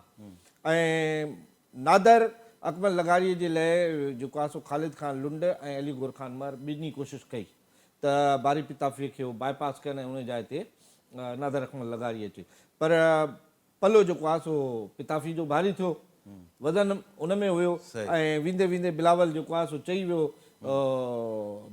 ۽ نادر اڪمل لغاري جي لاء جيڪو آهي سو خالد خان لنڊ ۽ علي گوهر خان مهر ٻنهي ڪوشش ڪئي ته باري پتافي کي هو باء پاس ڪن ۽ ان جاء تي نادر اڪمل لغاري اچي پر پلو جيڪو آهي سو پتافي جو ڀاري ٿيو، وزن ان ۾ هيو ۽ ويندي ويندي بلاول جيڪو آهي سو چئي ويو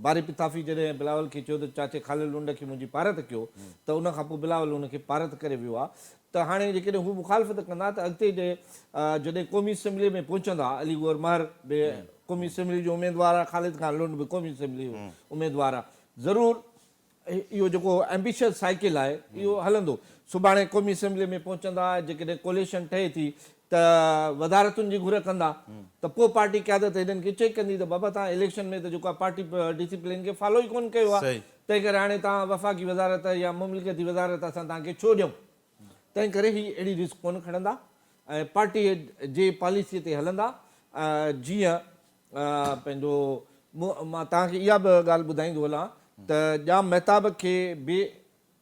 باري پتافي جڏهن بلاول کي چيو ته چاچي خالد لنڊ کي منهنجي پارت ڪيو ته ان کان پوء بلاول ان کي پارت ڪري ويو آهي ته هاڻي جيڪڏهن هو مخالفت ڪندا ته اڳتي جڏهن قومي اسيمبلي ۾ پهچندا علي گوهر مهر به قومي اسيمبلي جو اميدوار آهي خالد خان لنڊ به قومي اسيمبلي جو اميدوار آهي ضرور اهو جيڪو ايمبيشس سائيڪل آهي اهو هلندو. سڀاڻي قومي اسيمبلي ۾ پهچندا جيڪڏهن ڪوليشن ٺهي ٿي ته وزارتن جي گهر ڪندا ته پوء پارٽي قيادت هنن کي چيڪ ڪندي ته بابا توهان اليڪشن ۾ ته جيڪو آهي پارٽي ڊسيپلين کي فالو ئي ڪونه ڪيو آهي تنهن ڪري هاڻي توهان وفاقي وزارت يا مملڪتي وزارت اسان توهان کي ڇو ڏيون تنهن ڪري هي اهڙي رسڪ ڪونه کڻندا ۽ پارٽي جي پاليسي تي هلندا جيئن پنهنجو مان توهان کي اها به ڳالهه ٻڌائيندو هلان ته ڄام مهتاب کي به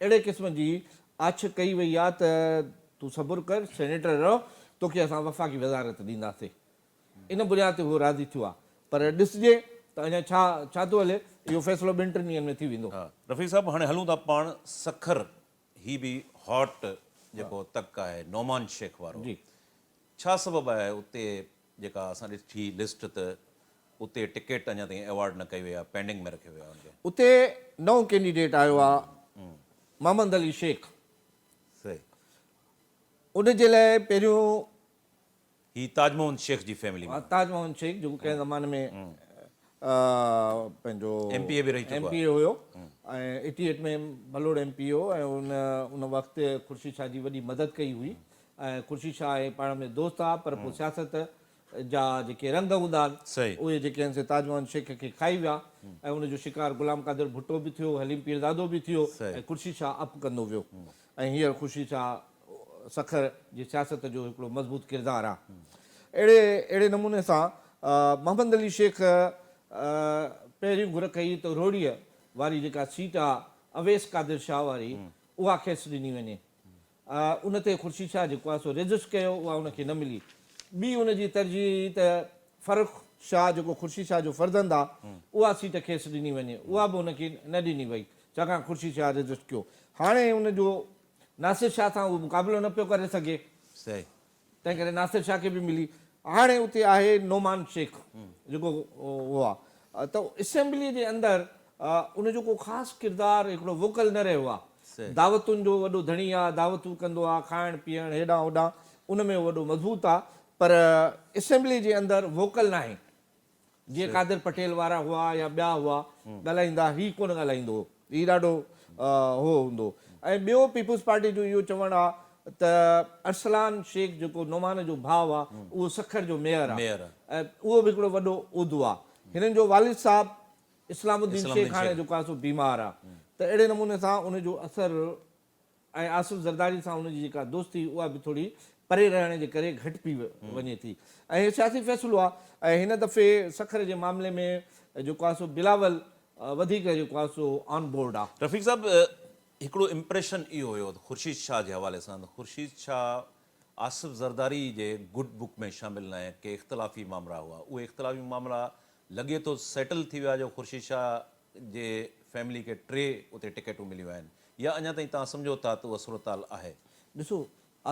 اهڙي قسم جي آڇ ڪئي وئي آهي ته تون صبر ڪر سينيٽر رهه توکي اسان وفاقي وزارت ڏينداسين ان بنياد تي هو راضي ٿيو آهي پر ڏسجي ته اڃا ڇا ڇا ٿو هلي اهو فيصلو ٻن ٽن ڏينهن ۾ ٿي ويندو. رفيق صاحب هاڻي هلون ٿا پاڻ سکر هي به هاٽ جيڪو تڪ آهي نعمان شيخ وارو ڇا سبب آهي اتي جيڪا اسان ڏٺي لسٽ ته اتي ٽڪيٽ اڃا تائين ايوارڊ نه ڪئي وئي آهي پينڊنگ ۾ رکيو ويو آهي ان کي. اتي نئون ڪينڊيڊيٽ آيو آهي محمد علي شيخ صحيح. ان جي لاء پهريون. هي تاج محمد شيخ جي فيملي مان. تاج محمد شيخ جيڪو ڪنهن زماني ۾ پنهنجو ايم پي اي به رهي چڪو ايم پي اي هيو ۽ ايٽي ايٽ ۾ ڀلوڙ ايم پي اي هو ۽ ان ان وقت خورشيد شاهه جي وڏي مدد ڪئي هئي ۽ خورشيد شاهه ۽ پاڻ ۾ دوست ها پر پوء سياست جا جيڪي رنگ هوندا آهن اهي جيڪي آهن سي تاج محمد شيخ کي کائي ويا ۽ ان جو شڪار غلام قادر ڀٽو به ٿيو، حليم پيرزادو به ٿيو ۽ خورشيد شاهه اپ ڪندو ويو ۽ هينئر خورشيد شاهه سکر جي سياست جو هڪڙو مضبوط ڪردار آهي. اهڙي اهڙي نموني سان محمد علي شيخ پهرين گهر ڪئي ته روهڙيء واري جيڪا سيٽ آهي اويس قادر شاهه واري اها کيس ڏني وڃي. ان تي خورشيد شاهه جيڪو آهي سو ريزسٽ ڪيو اها ان کي نه ملي. ٻي ان جي ترجيح هئي ته فرخ شاهه جيڪو خورشيد شاهه جو فرزند آهي اها سيٽ کيس ڏني وڃي اها به ان کي نه ڏني وئي ڇاڪاڻ خورشيد شاهه ريزسٽ ڪيو. هاڻي ان جو ناصر شاهه سان اهو مقابلو نه پيو ڪري سگهي. تنهن ڪري ناصر شاهه کي به ملي. هاڻي اتي آهي نعمان شيخ جيڪو اهو آهي ته اسيمبليء جي اندر ان جو ڪو خاص ڪردار هڪڙو ووڪل نه رهيو آهي. دعوتن جو وڏو ڌڻي آهي، دعوتون ڪندو آهي، کائڻ پيئڻ هيڏانهن هوڏانهن ان ۾ وڏو مضبوط آهي پر اسيمبليء جي اندر ووڪل ناهي. جيئن قادر پٽيل وارا هئا يا ٻيا هئا ڳالهائيندا هي ڪونه ڳالهائيندو هو هي ڏاڍو هو هوندو هو ۽ ٻيو پيپلز پارٽي جو اهو چوڻ آ ته ارسلان شيخ جيڪو نعمان جو ڀاء آ اهو سکر جو ميئر آ ۽ اهو به هڪڙو وڏو عهدو آ هنن جو والد صاحب اسلام الدين شيخ هاڻي جيڪو آ سو بيمار آ ته اهڙي نموني سان ان جو اثر ۽ آصف زرداري سان ان جي جيڪا دوستي هئي اها به ٿوري پري رهڻ جي ڪري گهٽ پي وڃي ٿي ۽ هي سياسي فيصلو آهي ۽ هن دفعي سکر جي معاملي ۾ جيڪو آهي سو بلاول وڌيڪ جيڪو آهي سو آن بورڊ آهي. رفيق صاحب هڪڙو امپريشن اهو هيو ته خورشيد شاهه جي حوالي سان ته خورشيد شاهه آصف زرداري جي گڊ بڪ ۾ شامل ناهي ڪي اختلافي مامرا هئا اهي اختلافي مامرا لڳي ٿو سيٽل ٿي ويا جو خورشيد شاهه جي فيملي کي ٽي اتي ٽڪيٽون مليون آهن يا اڃا تائين توهان سمجهو ٿا ته اها صورتحال آهي؟ ڏسو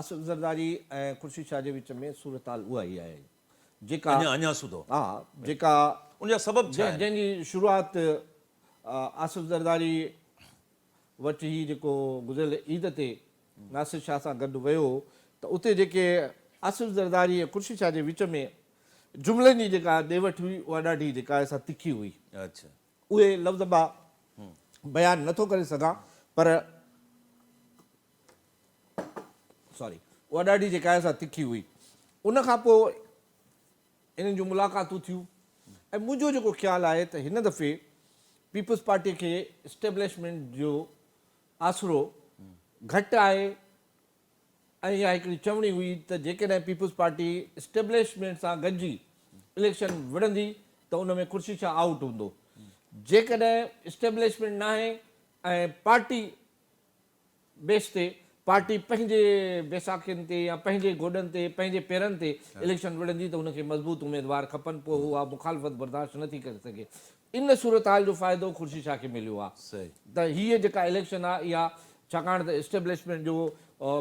آصف زرداري ۽ خورشيد شاهه جي وچ ۾ صورتحال اها ئي آهي جيڪا اڃا اڃا سوڌو ها جيڪا ان جا سبب ڇا آهن؟ جنهن جي شروعات آصف زرداري وٽ هي جيڪو گذريل عيد تي ناصر شاهه سان گڏ ويو ته اتي جيڪي آصف زرداري ۽ خورشيد شاهه جي وچ ۾ جملن جي جيڪا ڏي وٺ هئي اها ڏاڍي جيڪا آهي سا تکي هئي. اهي لفظ مان بيان نه ٿو ڪري سگهان پر سوري اها ڏاڍي جيڪا آهي سا تکي هئي. ان کان پوء انهن جون ملاقاتون ٿيون ۽ منهنجو جيڪو خيال آهي ته هن دفعي پيپلز پارٽي کي اسٽيبلشمينٽ جو آسرو گهٽ آهي ۽ اها هڪڙي چوڻي هئي ته جيڪڏهن پيپلز پارٽي اسٽيبلشمينٽ سان گڏجي اليڪشن وڙهندي ته ان ۾ خورشيد شاهه آئوٽ هوندو جيڪڏهن اسٽيبلشمينٽ ناهي ۽ پارٽي بيس تي پارٽي پنهنجي بيساکين تي يا پنهنجي گوڏن تي پنهنجي پيرن تي اليڪشن وڙهندي ته ان کي مضبوط اميدوار کپن پوء اها مخالفت برداشت نه ٿي ڪري سگهي. ان صورتحال جو فائدو خورشيد شاهه کي مليو آهي ته هيء جيڪا اليڪشن آهي اها ڇاڪاڻ ته اسٽيبلشمينٽ جو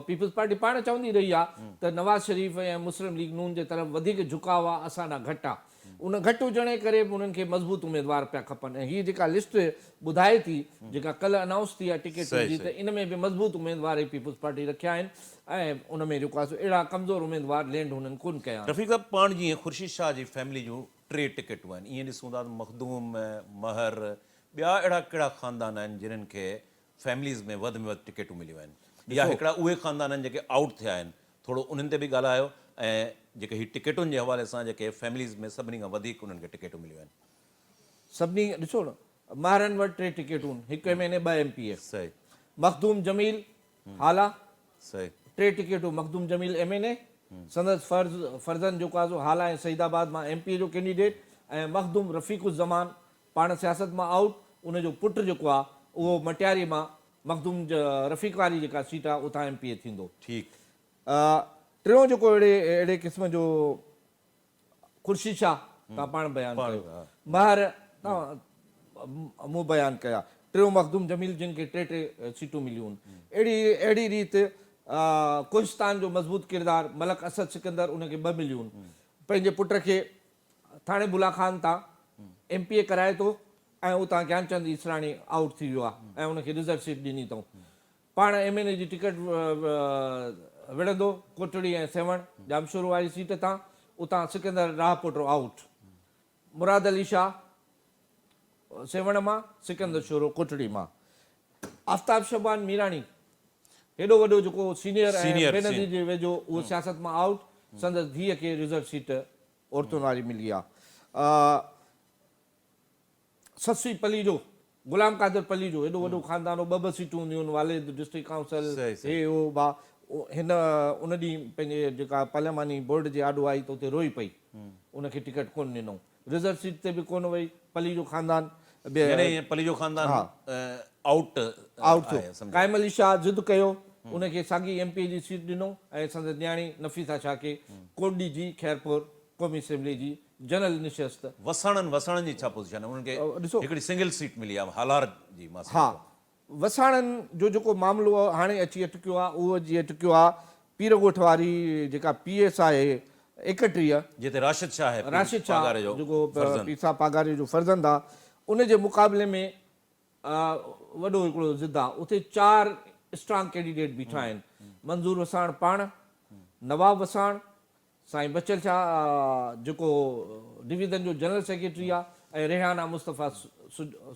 پيپلز پارٽي پاڻ چوندي رهي آهي ته نواز شريف ۽ مسلم ليگ نون جي طرف وڌيڪ جهڪاء آهي اسان ڏانهن گهٽ آهي. ان گهٽ هجڻ جي ڪري به انهن کي مضبوط اميدوار پيا کپن ۽ هيء جيڪا لسٽ ٻڌائي ٿي جيڪا ڪلهه انائونس ٿي آهي ٽڪيٽن جي ته ان ۾ به مضبوط اميدوار ئي پيپلز پارٽي رکيا آهن ۽ ان ۾ جيڪو آهي سو اهڙا ڪمزور اميدوار لينڊ هنن ڪونه ڪيا آهن. رفيق صاحب پاڻ جيئن خورشيد شاهه جي فيملي جون ٽي ٽڪيٽون آهن ائين ڏسون ٿا ته مخدوم، مهر، ٻيا اهڙا ڪهڙا خاندان آهن جنھن کي فيمليز ۾ وڌ ۾ وڌ ٽڪيٽون مليون آهن يا هڪڙا اهي خاندان آهن جيڪي آئوٽ ٿيا آهن ٿورو انهن تي به ڳالهايو ۽ جيڪي هي ٽڪيٽن جي حوالي سان جيڪي فيمليز ۾ سڀني کان وڌيڪ انهن کي ٽڪيٽون مليون آهن. سڀني ڏسو نه مهرن وٽ ٽي ٽڪيٽون هڪ ايم اين اي ٻه ايم پي اي. صحيح. مخدوم جميل هالا صحيح. ٽي ٽڪيٽون مخدوم جميل ايم اين اي سندس فرض فرزند جيڪو آهي سو هالا ۽ سعيد آباد مان ايم پي اي جو ڪينڊيڊيٽ ۽ مخدوم رفيق الزمان پاڻ سياست مان آئوٽ، ان جو پٽ جيڪو آ اهو مٽياري مان مخدوم رفيق واري جيڪا سيٽ آ اتان ايم پي اي ٿيندو. ٺيڪ. ٽيون جيڪو اهڙي اهڙي قسم جو خورشيد شاهه تان پاڻ بيان ڪيو. مهر تان مون بيان ڪيا. ٽيون مخدوم جميل جن کي ٽي ٽي سيٽون مليون. اهڙي اهڙي ريت ڪوهستان جو مضبوط ڪردار ملڪ اسد سڪندر ان کي ٻه مليون. پنهنجي پٽ کي ٿاڻي بولا خان تان ايم پي اي ڪرائي ٿو ۽ اتان گيانچند ايسراڻي آئوٽ ٿي ويو آهي ۽ ان کي رزرو سيٽ ڏني اٿئون. پاڻ ايم اين اي جي ٽڪيٽ وڙهندو ڪوٽڙي ۽ سيوهڻ ڄامشورو واري سيٽ تان اتان سڪندر راهپوٽو آئوٽ. مراد علي شاهه سيوهڻ مان، سڪندر شورو ڪوٽڙي مان. آفتاب شعبان ميراڻي هيڏو وڏو جيڪو سينيئر ۽ بينظير جي ويجهو اهو سياست مان آئوٽ، سندس ڌيء کي رزرو سيٽ عورتن واري ملي آ. سسئي پليجو، غلام قادر پليجو، ايڏو وڏو خاندان هو، ٻه ٻه سيٽون هونديون هن، والد ڊسٽرڪٽ ڪائونسل، هي هو با، هن ان ڏينهن پنهنجي جيڪا پارلياماني بورڊ جي آڏو آئي ته اتي روئي پئي، ان کي ٽڪيٽ ڪونه ڏنو، رزرو سيٽ تي به ڪونه وئي، پليجو خاندان به. يعني پليجو خاندان آئوٽ آئوٽ ٿيو. قائم علي شاهه ضد ڪيو، ان کي ساڳي ايم پي اي جي سيٽ ڏنو ۽ سندس نياڻي نفيسه شاهه کي ڪوٽڏيجي خيرپور قومي اسيمبلي جي جنرل نشست. وساڻن وساڻن جي ڇا پوزيشن آهي؟ انهن کي هڪڙي سنگل سيٽ ملي آهي هالار جي مان ها وساڻن جو جيڪو معاملو هاڻي اچي اٽڪيو آهي اهو اچي اٽڪيو آهي پير ڳوٺ واري جيڪا پي ايس آهي 31. جتي راشد شاهه آهي پير راشد شاهه جيڪو پير صاحب پاڳاري جو فرزند آهي ان جي مقابلي ۾ وڏو هڪڙو ضد آ اتي چار اسٽرانگ ڪينڊيڊيٽ بيٺا آهن منظور وساڻ پاڻ، نواب وساڻ، سائين بچل شاهه جيڪو ڊويزن جو جنرل سيڪريٽري آ ۽ ريحانه مصطفيٰ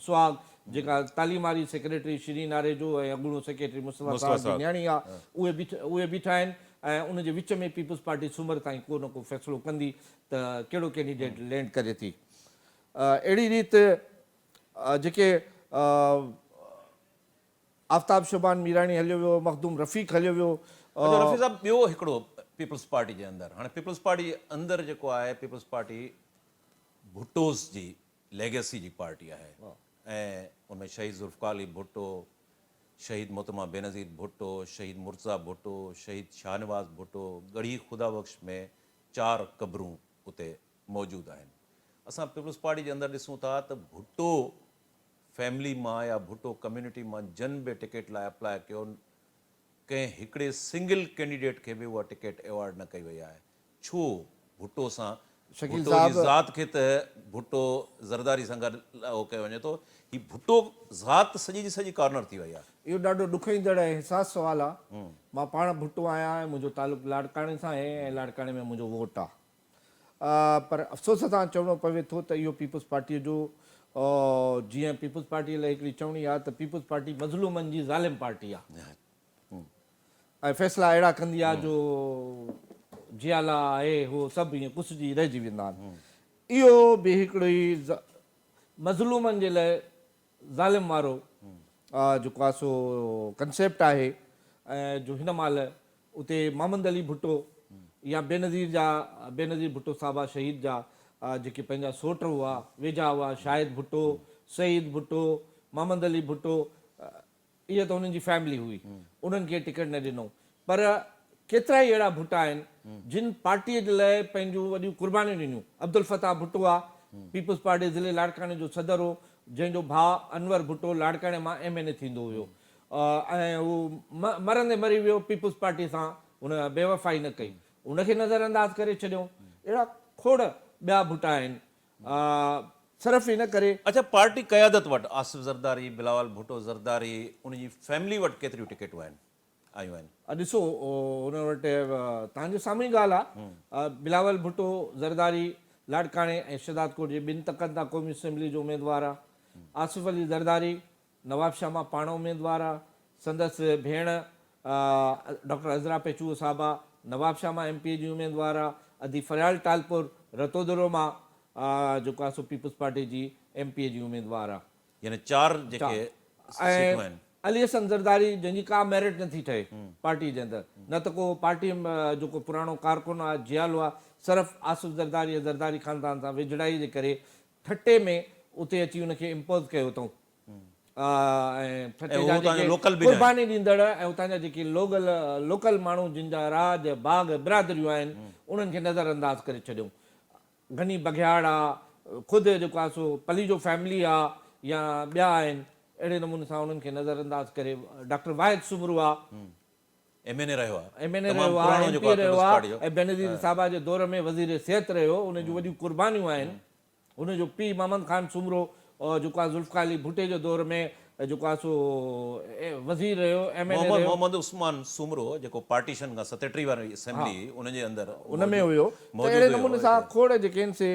سهاڳ جيڪا تعليم واري سيڪريٽري شيرين آريجو ۽ اڳوڻو سيڪريٽري مصطفيٰ سهاڳ جي نياڻي آ اهي بيٺا آهن ۽ ان جي وچ ۾ پيپلز پارٽي سومر تائين ڪو نه ڪو فيصلو ڪندي ته ڪهڙو ڪينڊيڊيٽ لينڊ ڪري ٿي اهڙي ريت جيڪي آفتاب شعبان ميراڻي هليو ويو، مخدوم رفيق هليو ويو. اچا رفيق صاحب ٻيو هڪڙو پيپلز پارٽي جي اندر هاڻي پيپلز پارٽي جي اندر جيڪو آهي پيپلز پارٽي ڀٽوز جي ليگيسي جي پارٽي آهي ۽ ان ۾ شهيد ذوالفقار علي ڀٽو، شهيد محترمه بينظير ڀٽو، شهيد مرتضيٰ ڀٽو، شهيد شاهنواز ڀٽو، ڳڙهي خدا بخش ۾ چار قبرون اتي موجود آهن. اسان پيپلز پارٽي جي اندر ڏسون ٿا ته ڀٽو فيملي مان يا ڀٽو ڪميونٽي مان جن به ٽڪيٽ لاء اپلاء ڪيو ڪنهن هڪڙي سنگل ڪينڊيڊيٽ کي به اها ٽڪيٽ ايوارڊ نه ڪئي وئي آهي. ڇو ڀٽو سان شڪيل ڀٽو جي صاحب. ذات کي ته ڀٽو زرداري سان گڏ اهو ڪيو وڃي ٿو هي ڀٽو ذات سڄي جي سڄي ڪارنر ٿي وئي آهي. اهو ڏاڍو ڏکوئيندڙ ۽ حساس سوال آ. مان پاڻ ڀٽو آهيان ۽ منهنجو تعلق لاڙڪاڻي سان آهي ۽ لاڙڪاڻي ۾ منهنجو ووٽ آ. پر افسوس سان چوڻو پوي ٿو ته اهو پيپلز پارٽيء جو جيئن پيپلز پارٽيء لاء هڪڙي چوڻي آ ته پيپلز پارٽي مظلومن جي ظالم پارٽي آ. ۽ فيصلا اهڙا ڪندي آ جو جيالا اهي هو سڀ ائين ڪسجي رهجي ويندا آهن. اهو به هڪڙو ئي مظلومن جي لاء ظالم وارو جيڪو آ سو ڪنسيپٽ آهي ۽ جو هن مهل اتي محمد علي ڀٽو يا بينظير جا بينظير ڀٽو صاحبه شهيد جا جيڪي پنهنجا سوٽ هئا ويجها هئا شاهد ڀٽو سعيد ڀٽو محمد علي ڀٽو اها ته انهن جي فيملي هئي انهن کي ٽڪيٽ نه ڏنو پر ڪيترائي اهڙا ڀٽا آهن جن پارٽي جي لاء پنهنجون وڏيون قربانيون ڏنيون عبدالفتاح ڀٽو آ پيپلز پارٽي ضلعي لاڙڪاڻي جو صدر هو جنهن جو ڀاء انور ڀٽو لاڙڪاڻي مان ايم اين اي ٿيندو هيو ۽ هو مرندي مري ويو پيپلز پارٽي سان هن بيوفائي نه ڪئي ان کي نظر انداز ڪري ڇڏيو اهڙا کوڙ ٻيا ڀٽا آهن صرف ان ڪري. اڇا پارٽي قيادت وٽ آصف زرداري، بلاول ڀٽو زرداري ان جي فيملي وٽ ڪيتريون ٽڪيٽون آهن آيون آهن؟ ڏسو ان وٽ توهان جي سامهون ئي ڳالهه آ بلاول ڀٽو زرداري لاڙڪاڻي ۽ شهدادڪوٽ جي ٻن تڪن تان قومي اسيمبلي جو اميدوار آ آصف علي زرداري نوابشاهه مان پاڻ اميدوار آ، سندس ڀيڻ ڊاڪٽر عذرا پيچوهو صاحبه نوابشاهه مان ايم پي اي جي اميدوار آ، ادي فريال ٽالپر رتودرو مان جيڪو آ سو پيپلز پارٽي جي ايم پي اي جي اميدوار آ. يعني چار جيڪي سيٽون آهن. ۽ علي حسن زرداري جنهن جي ڪا ميرٽ نٿي ٺهي پارٽي جي اندر نه ته ڪو پارٽي جو ڪو پراڻو ڪارڪن آ، جيالو آ، صرف آصف زرداري ۽ زرداري خاندان سان ويجهڙائي جي ڪري ٺٽي ۾ اتي اچي ان کي امپوز ڪيو اٿئون ۽ ٺٽي جا جيڪي قرباني ڏيندڙ ۽ اتان جا جيڪي لوگل لوڪل ماڻهو جن جا راڄ باغ برادريون آهن انهن کي نظر انداز ڪري ڇڏيائون. غني بگهياڙ آ، خود جيڪو آ سو پليجو فيملي آ يا ٻيا آهن اهڙي نموني سان انهن کي نظر انداز ڪري ڊاڪٽر واحد سومرو آ. ايم اين اي رهيو آ. ايم اين اي رهيو آ، ايم پي اي رهيو آ ۽ بينظير صاحبه جي دور ۾ وزير صحت رهيو ان جون وڏيون قربانيون آهن. هن جو پيء محمد خان سومرو جيڪو آ ذوالفقار علي ڀٽي جي دور ۾ جيڪو آ سو وزير رهيو، ايم اين اي رهيو. محمد عثمان سومرو جيڪو پارٽيشن کان 37 واري اسيمبلي هئي ان جي اندر ان ۾ هيو ته اهڙي نموني سان کوڙ جيڪي آهن سي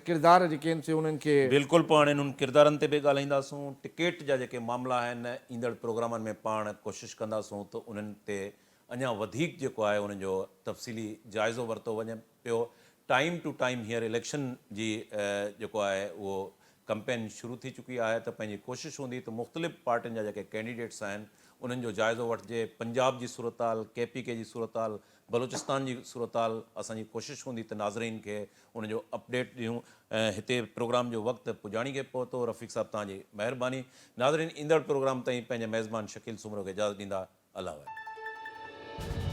ڪردار جيڪي آهن سي انهن کي. بلڪل پاڻ انهن ڪردارن تي به ڳالهائينداسون ٽڪيٽ جا جيڪي معاملا آهن ايندڙ پروگرامن ۾ پاڻ ڪوشش ڪنداسون ته انهن تي اڃا وڌيڪ جيڪو آهي انهن جو تفصيلي جائزو ورتو وڃي پيو ٽائيم ٽو ٽائيم هينئر اليڪشن جي جيڪو آهي اهو ڪمپين شروع ٿي چڪي آهي ته پنهنجي ڪوشش هوندي ته مختلف پارٽين جا جيڪي ڪينڊيڊيٽس آهن انهن جو جائزو وٺجي پنجاب جي صورتحال ڪي پي ڪي جي صورتحال بلوچستان جي صورتحال اسان جي ڪوشش هوندي ته ناظرين کي ان جو اپڊيٽ ڏيون هتي پروگرام جو وقت پڄاڻي کي پهتو رفيق صاحب توهان جي مهرباني ناظرين ايندڙ پروگرام تائين پنهنجي ميزبان شڪيل سومرو کي اجازت ڏيندا الله واهي.